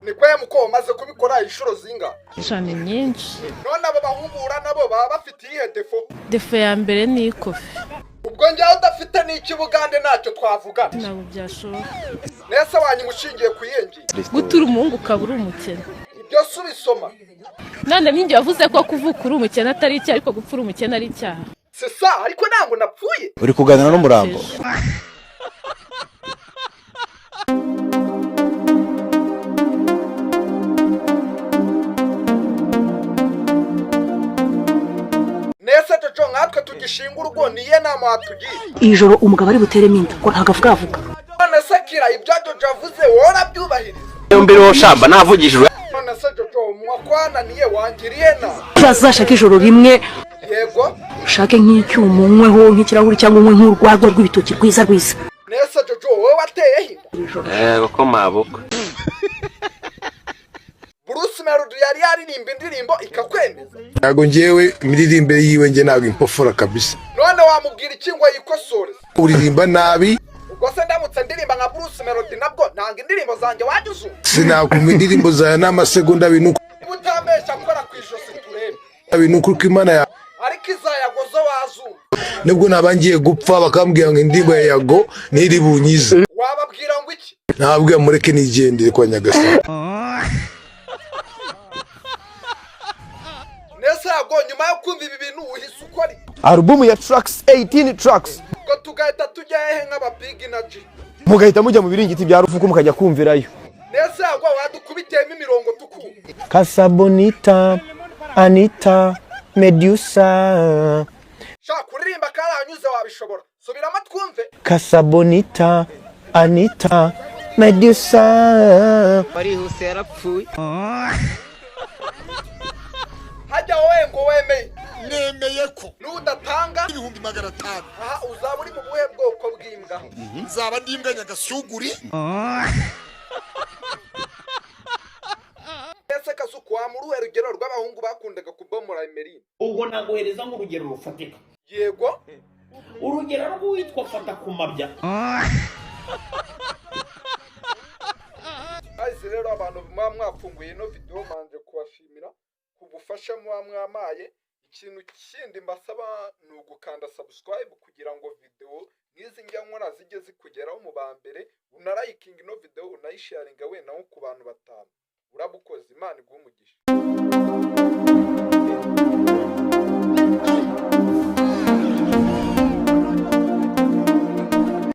Niko ya muko umaze kubikora inshuro zinga? Cyane nyinshi. None abo bahungura nabo baba bafite iyihe défaut? Défaut ya mbere ni ikofi. Ubwo njyaho udafite n'icy'Ubugande ntacyo twavugana. Ntabwo byashoboka. Nese wanyuma ushingiye ku iyihe ngingo? Gutura umuhungu ukaba uri umukene. Ibyo si ubisoma. None ninjye wavuze ko kuvuka uri umukene atari icyaha, ariko gupfa uri umukene ari icyaha. C'est ça, ariko ntabwo napfuye. Uri kuganira n'umurambo. Nese Jojo, nkatwe tugishinga urugo, niye nama watugira? Ijoro umugabo ari buteremo inda ngo ntabwo avuga avuga. None se Kira, ibyo Jojo avuze wowe urabyubahiriza? Yombi wo shamba navugishijwe. None se Jojo, mwakwananiye wangiriye nama? Uzashake ijoro rimwe. Yego. Ushake nk'icyuma unyweho nk'ikirahuri cyangwa unywe nk'urwagwa rw'ibitoki rwiza rwiza. Nese Jojo, wowe wateyeho inda? Yego ko mabukwe. Bruce Melody yari yaririmba indirimbo ikakwemeza? Ntabwo ngewe imiririmbire yiwe nge ntabwo impofora kabisa. None wamubwira iki ngo yikosore? Uririmba nabi. Ubwo se ndamutse ndirimba nka Bruce Melody nabwo nanga indirimbo zanjye wajya uzumva? Sinakumva indirimbo zawe n'amasegonda abiri nuko. Niba utambeshya akora ku ijosi turebe. Abiri nuko uko Imana ya Ariko izayagozo wazumva? Nubwo naba ngiye gupfa bakambwira ngo indirimbo ya Yago ntiri bunyize. Wababwira ngo iki? Ntabwo mureke nigendere kwa Nyagasani. Nese Yago, nyuma yo kumva ibi bintu uhise ukora iki? Alubumu ya tracks, 18 tracks. Ubwo tugahita tujya hehe nk'aba Big Energy? Mugahita mujya mu biringiti bya Rufuku mukajya kumvirayo. Nese Yago, wadukubitiyemo imirongo tukumva? Casabonita, Anita, Medusa. Shaka kuririmba karahanyuze, wabishobora? Subiramo twumve. Casabonita, Anita, Medusa. Warihuse yarapfuye. Hajya wowe ngo wemeye? Nemeye ko Nudatanga 500,000. Aha uzaba uri mu buhe bwoko bw'imbwa? Nzaba ndi imbwa nyagasyuguri. Ese Kasuku, wampa uruhe rugero rw'abahungu bakundaga kubomora Emeline? Ubwo naguhereza nk'urugero rufatika. Yego. Urugero rw'uwitwa Fata ku mabya. Guys, rero abantu muba mwafunguye ino video, manje kubashimira ku bufasha muba mwamaye. Ikintu kindi mbasaba ni ugukanda subscribe kugira ngo video nk'izi njya nkora zijye zikugeraho mu ba mbere, unarayikinga ino video, unayisharinga wenda nko ku bantu batanu. Urabukoze, Imana iguhe umugisha.